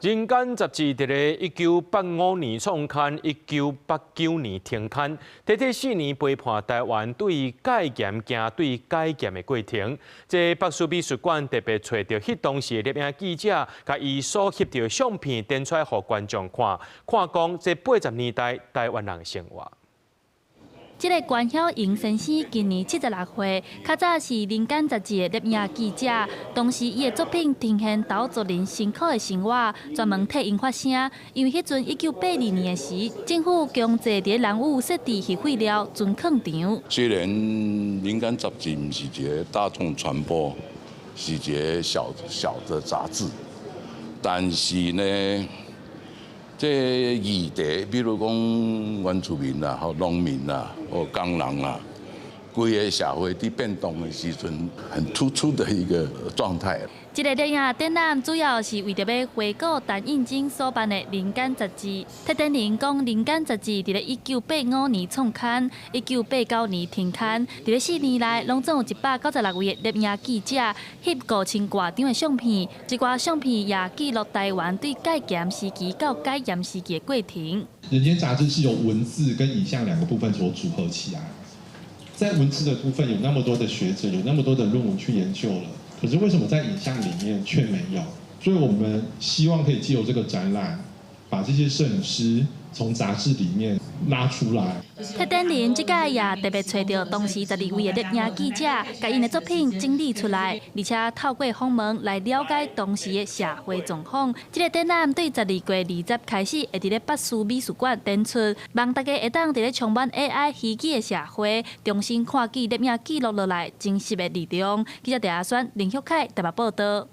人間雜誌佇咧1985年創刊，1989年停刊，短短4年陪伴台灣對戒嚴行對解嚴的過程。這北師美術館特別揣著彼當時的攝影記者，共伊所翕著的相片展出來予觀眾看，看講這80年代台灣人的生活。這个關曉瑩先生今年76歲，較早是《人間》雜誌的攝影記者，當時伊的作品呈現島族人辛苦的生活，專門替𪜶發聲。因為彼陣1982年的時，政府強制佇蘭嶼設置核廢料存囥場。雖然《人間》雜誌毋是一个大眾傳播，是一个小小的雜誌，但是呢，這議題，比如講原住民啦、或農民啦、或工人啦，規个社會佇變動的時陣，很突出的一個狀態。這个攝影展覽主要是為著欲回顧陳映真所辦的《人間》雜誌。策展人講，《人間》雜誌佇咧1985年創刊，1989年停刊，佇咧4年內，攏總有196位的攝影記者翕5000外張的相片，這寡相片也記錄台灣對戒嚴時期到解嚴時期的過程。《人間》雜誌是由文字跟影像兩個部分所組合起來，在文字的部分有那麼多的學者，有那麼多的論文去研究了。可是為什麼在影像裡面卻沒有？所以我們希望可以借由這個展覽，把這些攝影師從雜誌裡面拉出來。策展人這擺也特別揣著當時12位的攝影記者，共𪜶的作品整理出來，而且透過訪問來了解當時的社會狀況。這个展覽對12月20開始會佇咧北師美術館展出，望大家會當佇咧充滿 AI 虛擬的社會，重新看見攝影記錄落來真實的力量。記者鄭阿宣、林旭凱台北報導。